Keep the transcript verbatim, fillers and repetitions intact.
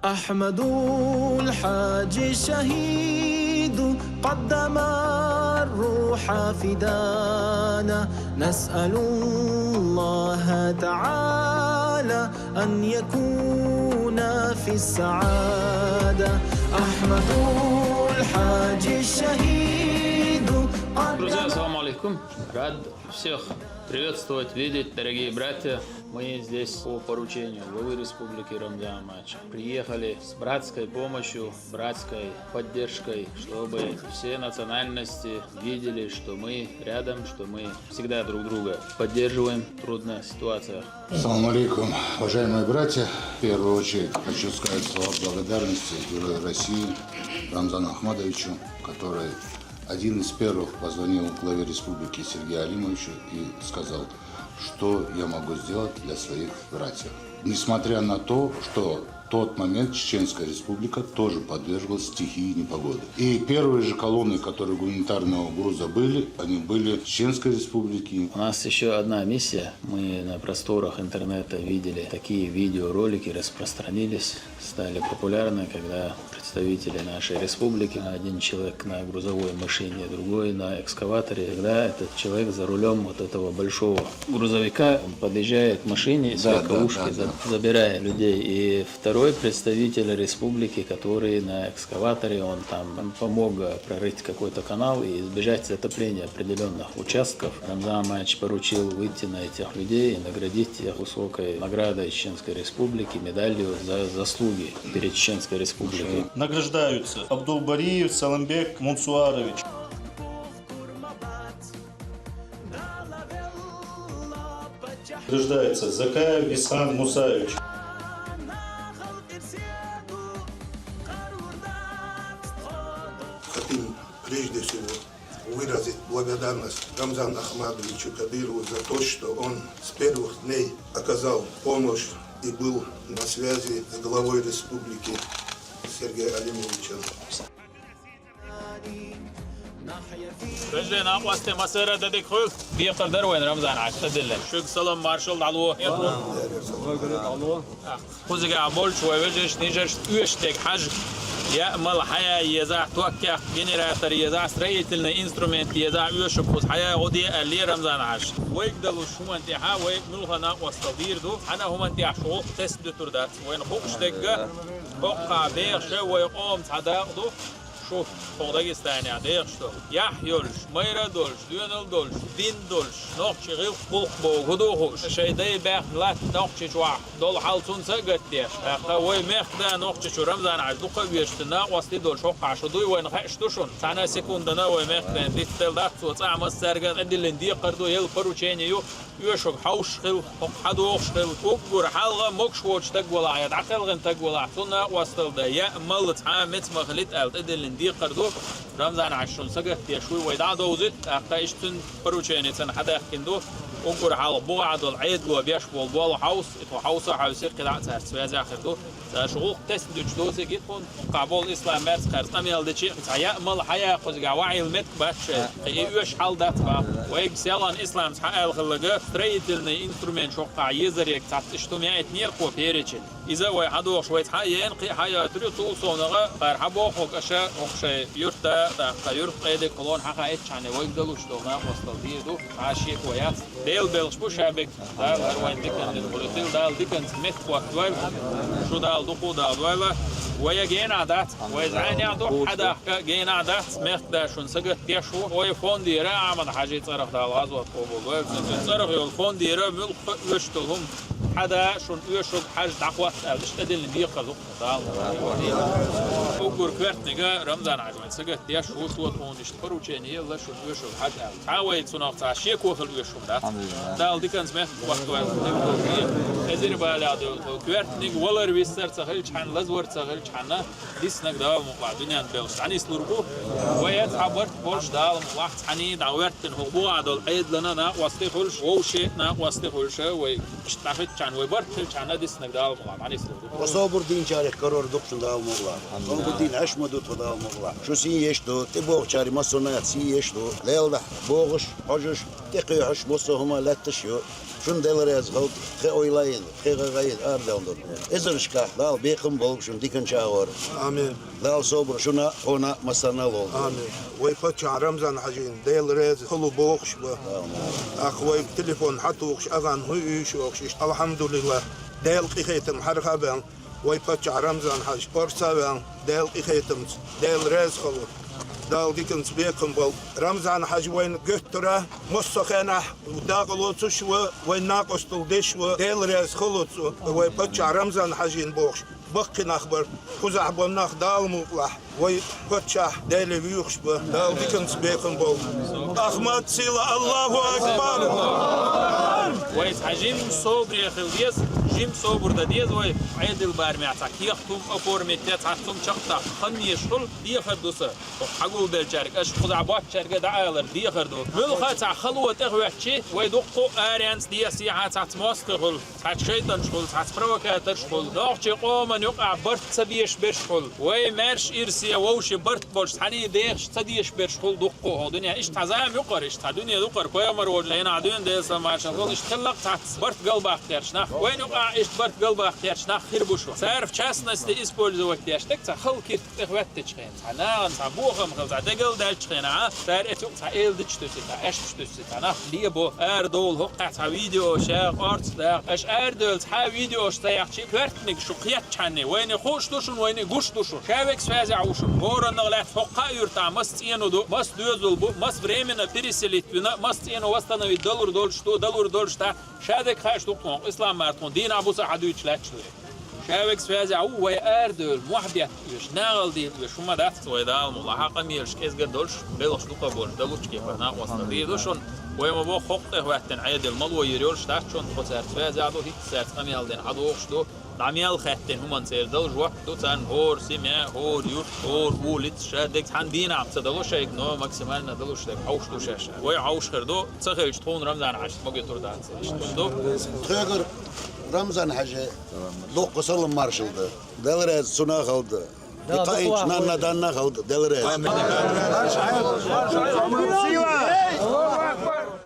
أحمد الحاج الشهيد قدم الروح فدانا، نسأل الله تعالى أن يكون في السعادة. أحمد الحاج الشهيد قدم. Друзья, ассаламу алейкум. Рад всех приветствовать, видеть, дорогие братья. Мы здесь по поручению главы республики Рамзана Ахматовича приехали с братской помощью, братской поддержкой, чтобы все национальности видели, что мы рядом, что мы всегда друг друга поддерживаем в трудных ситуациях. Салам алейкум, уважаемые братья. В первую очередь хочу сказать слова благодарности Герою России Рамзану Ахматовичу, который один из первых позвонил главе республики Сергею Алимовичу и сказал, что я могу сделать для своих братьев. Несмотря на то, что в тот момент Чеченская Республика тоже подверглась стихии непогоды. И первые же колонны, которые гуманитарного груза были, они были в Чеченской Республике. У нас еще одна миссия. Мы на просторах интернета видели такие видеоролики, распространились, стали популярны, когда представители нашей республики, один человек на грузовой машине, другой на экскаваторе. Когда этот человек за рулем вот этого большого грузовика, он подъезжает к машине, из Да, да, легковушки да, за- да. забирает людей. И второй представитель республики, который на экскаваторе, он там помог, э, прорыть какой-то канал и избежать затопления определенных участков. Рамзан Ахматович поручил выйти на этих людей и наградить их высокой наградой Чеченской Республики, медалью за заслуги перед Чеченской Республикой. Награждаются Абдулбариев Саламбек Мунсуарович. Награждается Закаев Исхан Мусаевич. Хотим прежде всего выразить благодарность Рамзану Ахматовичу Кадырову за то, что он с первых дней оказал помощь и был на связи с главой республики Сергеем Алимовичем. Вежарий, накъостий, массара а дика хуьлда. Декхар дар вайна Рамзан Ахматович тӀадиллина. Шуьга салам-маршалла дӀалуш. Кхузахь болчу вайн вежаршна, йижаршна оьшуш дерг хьажа, яа-мала хьаян езахь, ток-яккха, генератор езахь, строительный инструмент езахь, оьшург кхуза хьаян гӀо де аьлла Рамзан Ахматовича. Вайга далуш хӀуманна тӀехь вай муьлхха накъосталла дийр ду, цхьана а хӀуманна тӀехь шу гӀуллакх тесна дуьтур дац. Вайна хууш дерг, хӀокху бехаш вай къоман цхьа дакъа ду. Шу тхо Дагестанехь дехаш ду. Яхь йолуш, майра а долуш, доьналла а долуш, дин а долуш, нохчийн гӀиллакх-гӀуллакх бохург хӀун ду хууш, шайн дай баьхна латта Нохчийчохь долу хьал цунца а гатдеш. ТӀаккха вай мехкан да Нохчийчу Рамзан Ахматович дукха а везаш, цуьнан накъостий долуш хӀокхахь шу дуй, вайна хууш ду шуна. Цхьана а секундана вай мехкан дитта дац цо, цӀахь массаьрга а тӀедиллина декхар ду, елла поручени ю, оьшург хьовсуш хила, хӀокху хьадогӀуш хила, уггар хьалха могуш воцу стаг валахь я дӀакхелхина стаг валахь, цунна накъосталла дан, яа-мала цхьа а меца ма хилийта аьлла тӀедиллина декхар ду, Рамзан Ахматович шуна сагатдеш ву, вай дӀа а довзуьйту, тӀаккха иштта цуьнан порученицана хьадаьхкина ду, уггар хьалха бухахь долу Ӏедало беш болу болх хьовса, и тхо хьовса а хьовсий, кхидӀа а цаьрца связехь хир ду. Цара шу гӀуллакх тесна дуьтуш доций гита хӀунда, кхахь болу ислам маьрца кхаьрца къамел дечи а, цхьа яа-мала хьаян кхузахь ваӀийла меттиг бац шайн, кхин и оьшу хьал дац бах. Вайга селхана ислам цхьа аьлла хилларг, строительный инструмент шоккхахь езарг цхьацца иштта хӀума яийтинера кхо перечень. Иза вай хьадогӀуш вай цхьа а еана, кхин а хьайойтур ю, цул совнагӀа кхара хьабохург аша хӀокху шайн юьртда, тӀаккха юьртан къеди колонна хьахаийтчхьана вайга далуш долу накъосталла дийр ду, цхьа а шеко яц. Делан белхаш бу ша бегга. Дала хӀара вайн диканца гӀуллакх хила, Дала диканца меттахӀоттадойла, шу Дала дукха а дадойла. Вай генахь дац, вай зӀенехь ду, хьадахка генахь дац, мехкан да шуна сагатдеш ву. Вай фондера Ахьмад-Хьаьжин цӀарах Дала гӀазот къобалдойла. Цуьнан цӀарах йолу фондера муьлхха а оьшуш долу хӀума хьада шуна оьшург хьажа дӀахӀотта аьлла, иштта тӀедиллина декхар ду. Дала. Уггар коьртаниг Рамзан Ахьмад вайн сагатдеш ву, шу тхуна иштта поручени елла, шуна оьшург хьажа аьлла. Цхьа а вай цунах цхьа шеко хила оьшу хӀума дац. Алхьамдулиллахь. Дала диканца мехкан хӀоттадойла. Хезира балехь ду, коьртаниг валар виссар ца хилчхьана, лазавар ца хилчхьана, диснарг Дала мукъалахь дуьненна белхаш дӀанислур бу. Вай цхьа барт болуш Дала мукъалахь цхьаьний дӀагӀоьртина хӀокху бухахь долу Ӏедална накъостий хуьлуш, вовшийн накъостий хуьлуш, вай иштта дӀахӀиттича Вай барт хилча хьанна диснаг Дала мукъ лахь, хьанисла ду. Ва собар дийначарех карор ду шун Дала мукъ лахь. Собар дийна хьаьшма ду тхо Дала мукъ лахь. Шу сий еш ду, тӀебогӀучари массо а нах сий еш ду. Леладахь, богӀуш, хьожуш, тӀекхехьуш, массо а хӀума лаьтташ ю. Шун Дела раьза хилда, хе ойлаин, хе гӀайин, ара делан ду. Эзаршкахь Дала бекхам болба шун дикан чагӀор. Амин. Дала собар шуна, хьона, массарна а лолда. Амин. Вай паччахь Рамзан-Хьажин Дела раьза хилва бохуш ба. Амин. Ах вай телефон хьатухуш, агӀан хӀу уьйш йохуш, иштта, алхьамдулиллахӀ, Дела къинхетам хьарха а баьлла, вай паччахь Рамзан-Хьажа орца а ваьлла, Дела къинхетамца, Дела раьза хилва. Дала диканца бекхам болба. Рамзан-Хьажа вайна гоьттара, массо а хенахь дакъа лоцуш ва, вайн накъостал деш ва, Дела раьза хилва цо, вай паччахь Рамзан-Хьажин бохуш. Баккхий нах бара, кхузахь болу нах Дала мукъ лахь, вай паччахь Деле вуьйхуш ба, Дала диканца бекхам болба. Ахмад сила, Аллаху акбар! Вай цхьа жима собаре хила деза, жима собар дан деза вай. Ӏедал барамехь цхьа кехат хӀума оформить е, цхьацца хӀума чекхдаккха хан езаш хуьлу, дехар ду сан. Хьо хьагулбеллачаьрга, аша кхузахь боцчаьрга а дӀаалар дехар ду. Муьлхха а цхьа хало тӀехӀоьттича, вай дуккха а аренца, дехьа-сехьа цхьацца мостагӀий хуьлу. Цхьацца шайтӀанаш хуьлу, цхьацца провокаторш хуьлу. Нохчийн къоман юкъахь барт ца безаш берш хуьлу. Вай маьрша ирсе вовшийн барт болуш, цхьаьний дехаш ца дезаш берш хуьлу дуккха а хӀокху дуьненахь. Иштта цхьа зама ю-кх хӀара, иштта цхьа дуьне ду-кх хӀара, пайхамар волчу хенахь дуьйна, Делан салам-маршалла хуьлда, иштта хилла-кх цхьацца барт галбаккха гӀерташ нах. Вайна юкъахь иштта барт галбаккха гӀерташ нах хир бу шуна. Цара в частности использовать деш дерг цхьа хала киртиг тӀехӀоьттича хенахь. Цхьа нахана цхьа бохам хилла, цхьа дегал даьллачу хенахь, цара эцу цхьа эла дича туьсийтахь, аьшпаш туьсийтахь, нах лебо, арадовла, хӀокху тӀехь цхьа видео ша орца даккха. Аша арадевлла цхьа а видеош ца яхча, коьртаниг шу кхетчхьанне, вайна хууш ду шуна, вайна гуш ду шуна. Ша вега связехь ву шуна. ХӀораннах лаьцна хӀокху кхаа юьртахь маса цӀено ду, маса доьзал бу, маса временно переселить вина, маса цӀено восстановить далур долуш ду, далур долуш дац. Ша дерг хаьаш ду-кх тхуна, ислам мара тхуна дийнахь-буса хьан дуьйцуш лаьтташ ду. Ша вега связехь ву, вай арадевлла, мохь бетта оьшу, нахала дийла оьшу, хӀума дац. Вай Дала мукъ лахь, къамелаш кӀезга долуш, белхаш дукха болуш, далучу кепара накъостал дийр ду шуна. Вай ма боху, хӀокху тӀехӀоьттина Ӏедал мало йир йолуш дац шуна, тхо цаьрца связехь ду, хӀинца цаьрца къамел дина хьан дохуш ду, дӀа мел хаьттина хӀуманна церан далуш воккха ду, царна хӀора семья, хӀора юрт, хӀора улица, ша дерг цхьана дийнахь ца дало шайга, но максимально далуш дерг хьовш ду шаьш. Вай хьовш хир ду, ца хилча тхуна Рамзан-Хьаьжас магойтур дац, иштта хӀума ду. Тхоьгара Рамзан-Хьаьже дуккха салам-маршалла дан. Дела реза цунна а хилда. И кхаийчу нанна-данна а хилда. Дела реза.